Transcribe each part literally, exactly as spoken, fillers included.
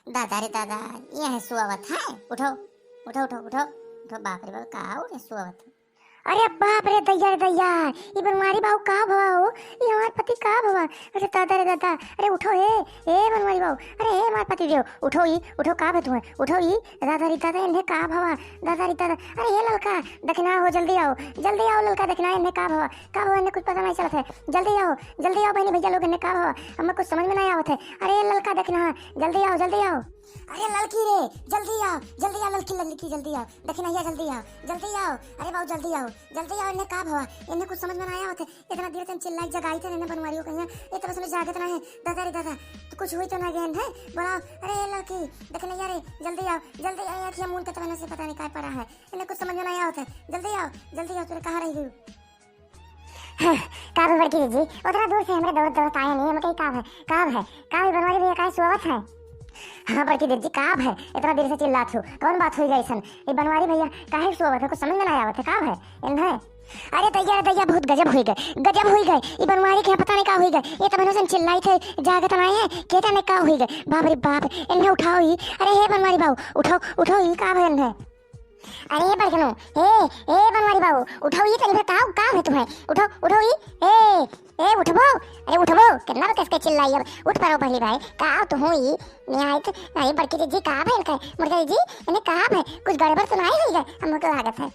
दादा रे दादा, यह सोवत है, उठो, उठो, उठो, उठो, उठो, बाप रे बाप, का उठे सोवत है? अरे बाप रे दैया रे दैया, ई बनवारी बाबू का भवा हो? ई हमार पति का भवा? अरे दादा रे दादा, अरे उठो हे, ए बनवारी बाबू, अरे हे हमार पति देव, उठो ई, उठो का भवा तुहैं? उठो ई, दादा रे दादा, इन्हें का भवा? दादा रे दादा, अरे हे ललका, दखिनहा हो, जल्दी आओ, जल्दी आओ ललका दखिनहा, इन्हें का भवा? का भवा, इन्हें कुछ पता नहीं चलत है, जल्दी आओ, जल्दी आओ बहनी भैया लोग, इन्हें का भवा? हमें कुछ समझ में नहीं आवत है। अरे ललका दखिनहा, जल्दी आओ, जल्दी आओ। अरे ललकी रे, जल्दी आओ, जल्दी आओ ललकी, ललकी जल्दी आओ, दखिनहिया जल्दी आओ, जल्दी आओ। अरे बाबू जल्दी आओ, जल्दी आओ, इन्हें का भवा? इन्हें कुछ समझ में ना आवत है। इतना देर से हम चिल्लाई जगाई थे इन्हें बनवारियों कहिया, ये तो बस में जागत ना है। दादा रे दादा, तो कुछ हुई तो ना गए है, बोलाओ। अरे ललकी, दखिनहिया रे, जल्दी आओ, जल्दी आओ, आँखिया मूंद के तो मैंने से पता नहीं काय पड़ा है, इन्हें कुछ समझ में ना आवत है। जल्दी आओ, जल्दी आओ, तू कहाँ रह गई? हाँ, का भवा बड़की दीदी, उतना दूर से हमरे दौड़त दौड़त आए नहीं, हम कही का भवा, का भवा, का भवा बनवारी भैया काहे सोवत है? हाँ बड़की दीदी, का भवा, इतना देर से चिल्लात हो, कौन बात हुई गई सन? ये बनवारी भैया काहे सोवत है, कुछ समझ में ना आवत है, का भवा इन्हें? अरे दैया रे दैया, बहुत गजब हुई गए, गजब हुई गए, ये बनवारी के यहाँ पता नहीं का हुई गए, ये तो बहनों से चिल्लाई थे, जागत ना है, के जाने का हुई गए, बाप रे बाप, इन्हें उठाओ ही। अरे हे बनवारी बाबू, उठाओ, उठाओ ही, का भवा इन्हें? अरे बड़कनो, ए, ए बनवारी बाबू, उठाओ ई तनी बताओ, का है तुम्हें? उठाओ, उठाओ ई, ए, ए उठबो, अरे उठबो, कितना बकस के चिल्लाई अब, उठ परो पहली भाई, का तुहूँ ई, निहायत, अरे बड़की दीदी का भइल का, मुर्गा दीदी, इन्हें का भइल, कुछ गड़बड़ तो नहीं होई गए, हमको लागत है।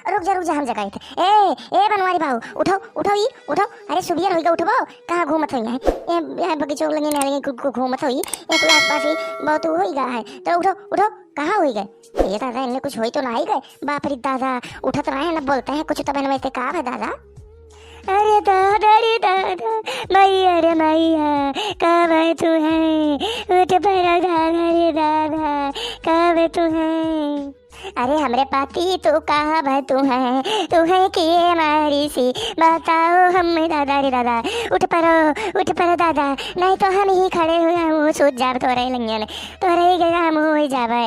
रुक जा, रुक जा, हम जगाई थे। ए, ए बनवारी बाबू, उठो, उठो ई, उठो, अरे सुबियर होई गए, उठबो, कहाँ घूमत होई है? ए, ए बगीचो लगे ना लगे, कु-, कु-, घूमत होई, ए कोई आसपास ही बहुत होई गया है, तो उठो, उठो, कहाँ होई गए? ए दादा, इन्हें कुछ होई तो ना ही गए। बाप रे दादा, उठत रहे ना, बोलते हैं कुछ तो बहन वैसे का है दादा? अरे दादा रे दादा, मैया रे मैया, का भवा तुहैं? उठ परो दादा रे दादा, का भवा तुहैं? अरे हमरे पति तू का भवा तुहैं, तुहैं के मारी सी, बताओ हम दादा रे दादा। उठ परो, उठ परो दादा, नहीं तो हम ही खड़े हुए, हम सूत जाब तोरे लंगियन। तोहरे ही गया हम हो जावे।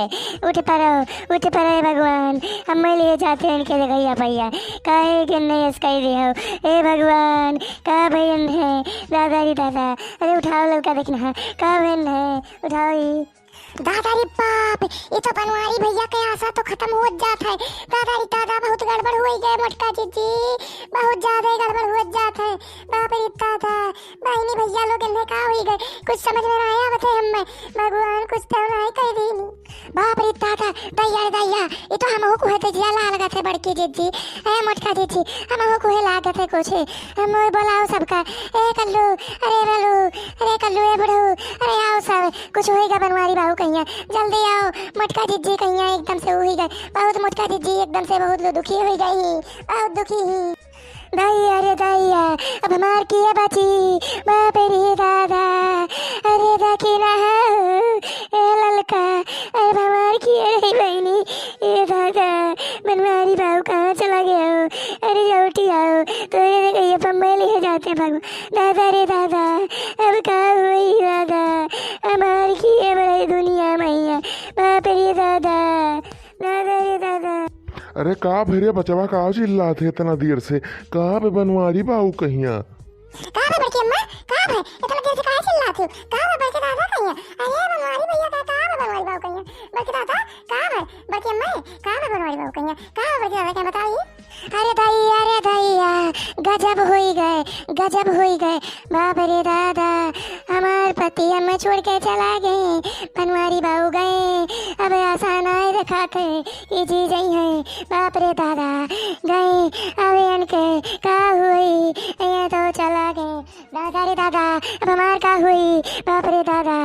उठ परो, उठ परो, ए भगवान, हमें ले जाते हैं इनके जगहिया भैया, काहे के नहीं ऐस कह दे हो? ए भगवान, का भइल है? दादा रे दादा, अरे उठाओ ललका दखिनहा, का भइल है? उठाओ ही। दादा रे बाप, ये तो बनवारी भैया के आशा तो खत्म हो जात है। दादा रे दादा, बहुत गड़बड़ हो गए मोटका जीजी, बहुत ज्यादा गड़बड़ हो जात है। बाप रे दादा, बहिनी भैया लोग इन्हें का होई गए, कुछ समझ में ना आवत है हमें। भगवान कुछ तो ना कह दीनी। बाप रे दादा, दैया रे दैया, ये तो हमहू को है तो जिया लाल लागत है बड़की दीदी, ए मोटका दीदी, हमहू को है लागत है कुछ। हम बोलाओ सबका, ए कल्लू, अरे रलू, अरे कल्लू, ए बुढ़ऊ, अरे आओ सब, कुछ होई गए बनवारी बाबू कहिया, जल्दी आओ, मोटका दीदी कहिया एकदम से हुई गए, बहुत मोटका दीदी एकदम से बहुत दुखी हुई गई, बहुत दुखी ही। दैया रे दैया, अब हमार किया बची, बाप रे दादा, अरे दखिनहा हो, ए ललका, अब हमार किया रही बहिनी, ए दादा, बनवारी बाबू कहाँ चला गया हो? अरे लौटी आओ, तोरे से कहिए पम्मे लिए जाते भगवान। दादा रे दादा, अब का हुई दादा, हमार किया बड़ी दुनिया मैया, बाप रे दादा, दादा रे दादा। अरे का भइल रे बचवा, का चिल्लात है इतना देर से? का भवा बनवारी बाबू कहिया? का भवा बड़की अम्मा, का भवा इतना देर से काहे चिल्लात हो? का भवा बड़के दादा कहिया? अरे बनवारी भैया का, का भवा बनवारी बाबू कहिया? बड़के दादा, का भवा बड़की अम्मा, का भवा बनवारी बाबू कहिया? का भवा बड़के दादा कहिया बताओ ही? अरे दैया रे दैया, गजब हुई गए, गजब हुई गए। बाप रे दादा, हमार पति हमें छोड़ के चला गए। बनवारी बाबू गए, अब आशा नाय देखात है, ई जी जइहैं। बाप रे दादा, गए, अब इनके का हुई, ये तो चला गए। दादा रे दादा, अब हमार का हुई, बाप रे दादा।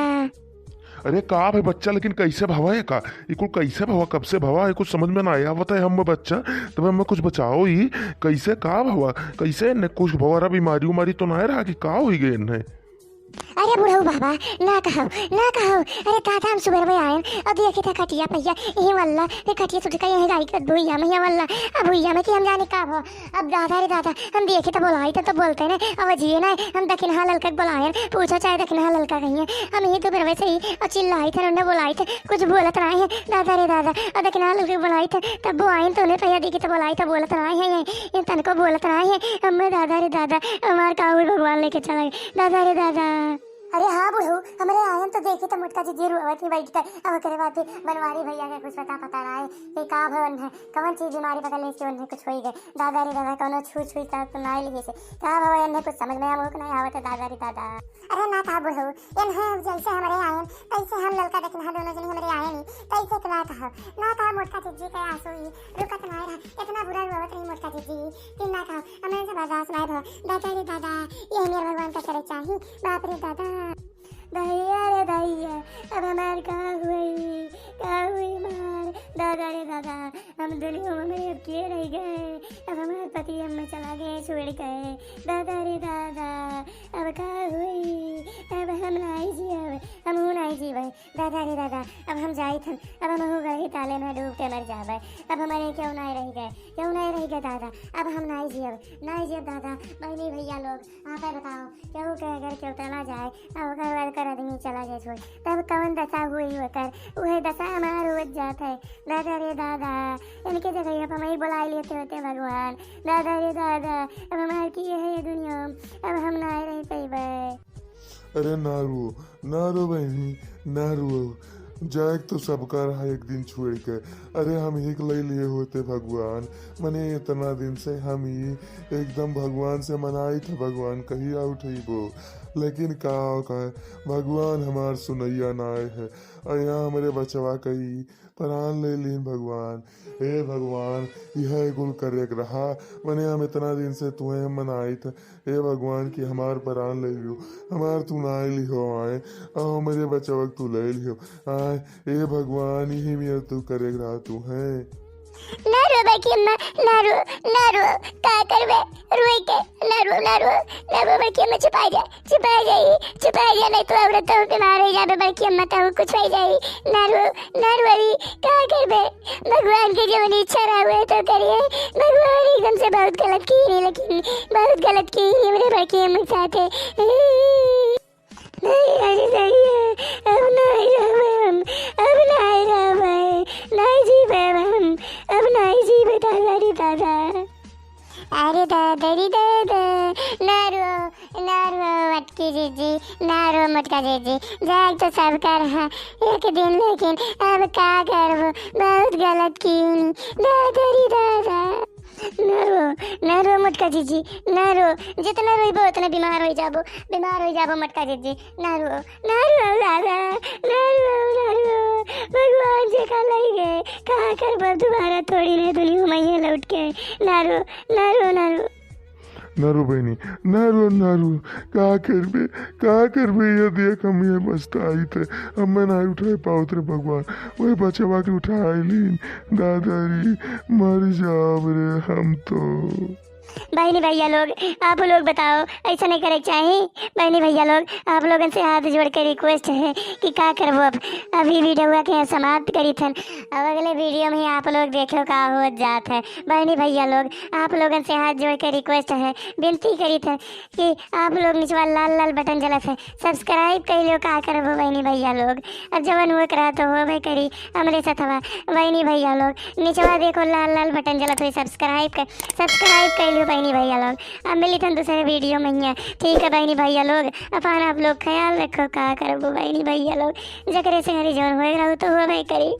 अरे का भवा बच्चा, लेकिन कैसे भवा है का? ई कुल कैसे भवा, कब से भवा है, कुछ समझ में ना आवत है हम बच्चा। तब हमें कुछ बताओ ही, कैसे का भवा, कैसे इन्हें कुछ भवा रहा, बीमारी उमारी तो ना रहा कि का हुई गए इन्हें? अरे बुढ़ऊ बाबा, ना कहो, ना कहो। अरे दादा, हम सुबह में आए और देखे था खटिया पहिया, यही वल्ला, ये खटिया छूट के यहीं गाड़ी के भुइया में, यहाँ वल्ला, अब भुइया में कि हम जाने का भवा। अब दादा रे दादा, हम देखे तो बोलाई तो, तो बोलते ना, अब जिए ना, हम दखिनहा ललका के बोलायन, पूछो चाहे दखिनहा ललका कहिए, हम यही तो बेरवे से ही और चिल्लाई थे, उन्हें बोलाई थे, कुछ बोलत ना है, दादा रे दादा, और दखिनहा ललका के बोलाई थे, तब वो आइन तो उन्हें पहिया देखे तो बोलाई तो बोलत ना है, ये, ये तनको बोलत ना है, हमें दादा रे दादा, हमार का हुई भगवान लेके चला गया, दादा रे दादा। अरे हाँ बुढ़ऊ, हमरे आयन तो देखी तो मोटका जिज्जी रुआवत ही बैठ के। अब ओकरे बाद फिर बनवारी भैया के कुछ पता, पता ना है कि का भवन है, कौन चीज बीमारी पकड़ ले, इसके उन्हें कुछ होई गए। दादा रे दादा, कौनो छू छुई का तो ना लिए से। का भवन है, कुछ समझ में आवे कि नहीं आवत है, दादा रे दादा। अरे ना कहा बुढ़ऊ, इन्हें अब जैसे हमरे आयन, तैसे हम ललका देखना है, दोनों जने हमरे आयन ही, तैसे के ना कहा, ना कहा मोटका जिज्जी के आंसू ही रुकत ना रहा। इतना बुरा रुआवत रही मोटका जिज्जी कि ना कहा, हमरे से बर्दाश्त ना भवा। दादा रे दादा, ये मेरे भगवान का करे चाही, बाप रे दादा। दैया रे दैया, अब हमार का हुई, का हुई हमार, दादा रे दादा, हम दुनिया में अब के रह गए, अब हमार पति हमें चला गए छोड़ के, दादा रे दादा, अब का हुई, अब हम नाई जियब, हमहू नाई जीबे, दादा रे दादा, अब हम जाइत हन, अब हमहू गढ़ी ताले में डूब के मर जाबे, अब हमारे केहू नाई रह गए, केहू नाई रह गए दादा, अब हम नाई जियब, नाई जियब दादा। बहनी भैया लोग, आप ही बताओ, केहू के अगर केहू चला जाए, अब ओकर बाद कर आदमी चला जाए छोड़, तब कौन दशा हुई ओकर, उहे दशा हमार हो जात है। दादा रे दादा, इनके जगह पर मैं बुलाई लेते होते भगवान। दादा रे दादा, अब हमार की है ये दुनिया, अब हम ना रह पैबे। अरे ना रो, ना रो बहनी, ना रो। जाए तो सबका रहा एक दिन छोड़ के। अरे हम ही के ले लिए होते भगवान, मने इतना दिन से हम ही एकदम भगवान से मनाई थे, भगवान कहिया उठैबो। लेकिन का, का भगवान हमार सुनैया ना आए है। और यहाँ हमरे बचवा कही प्राण ले लीन भगवान। हे भगवान, यह कुल करे के रहा, मने हम इतना दिन से तुहे हम मनाई थे। हे भगवान, कि हमार प्राण ले लियो, हमार तू ना लिहो आए, और हमरे बचवा के तू ले लिहो आए। हे भगवान, यही में तू करे के रहा तू है। ना रो बड़की अम्मा, ना रो, ना रो, का करबे, रोए के, ना रो, ना रो, ना रो बड़की अम्मा, चुपा जा, चुपा जाई, चुपा जा, नहीं तो औरत तो बीमार हो जाबे बड़की अम्मा, तो कुछ हो जाई, ना रो, ना रो अभी, का करबे, भगवान के जवन इच्छा रहा हुए तो करिए, भगवान एकदम से बहुत गलत की नहीं, लेकिन बहुत गलत की हमरे बड़की अम्मा के साथ है। नहीं, अरे नहीं, अब नहीं रहबे हम, अब नहीं रहबे, नहीं जीबे हम, अब नहीं जीबे दादा रे दादा। अरे दादा रे दादा, ना रो, ना रो मटकी जिज्जी, ना रो मोटका जिज्जी, जाग तो सब कर है एक दिन, लेकिन अब का करबो, बहुत गलत कीनी, दादा रे दादा। ना रो, ना रो मोटका जिज्जी, ना रो। जितना रोइबो उतना बीमार हो जाबो, बीमार हो जाबो मोटका जिज्जी। ना रो, ना रो दादा, ना रो, ना रो। भगवान जे का लई गए, का करबो दोबारा थोड़ी ना दुनिया में ये लौट के। ना रो, ना रो, ना रो। ना रो बहनी, ना रो, ना रो। का करबे, का करबे, ये देख हम ये पछताइत है, हम मैं ना उठाए पावत रे भगवान, वही बचवा के उठाए लीन। दादा रे, मर जाब रे हम तो। बहनी भैया लोग, आप लोग बताओ, ऐसा नहीं करे के चाही। बहनी भैया लोग, आप लोगन से हाथ जोड़ के request है कि का करबो अब, अभी video के समाप्त करी थन, अब अगले video में आप लोग देखो का हो जात है। बहनी भैया लोग, आप लोगन से हाथ जोड़ के request है, विनती करी थन कि आप लोग निचवा लाल लाल button जलत है, subscribe कर लियो, का करबो बहनी भैया लोग, अब जवन हो करा तो होबे करी हमरे सथवा। बहनी भैया लोग, निचवा देखो लाल लाल button जलत है, subscribe कर, subscribe कर लियो बहनी भैया लोग। अब मिली थन दूसरे video में हियाँ, ठीक है बहनी भैया लोग, अपन आप लोग ख्याल रखो, का करबो बहनी भैया लोग, जकरे से हरी जवन होए रहो तो होबे करी।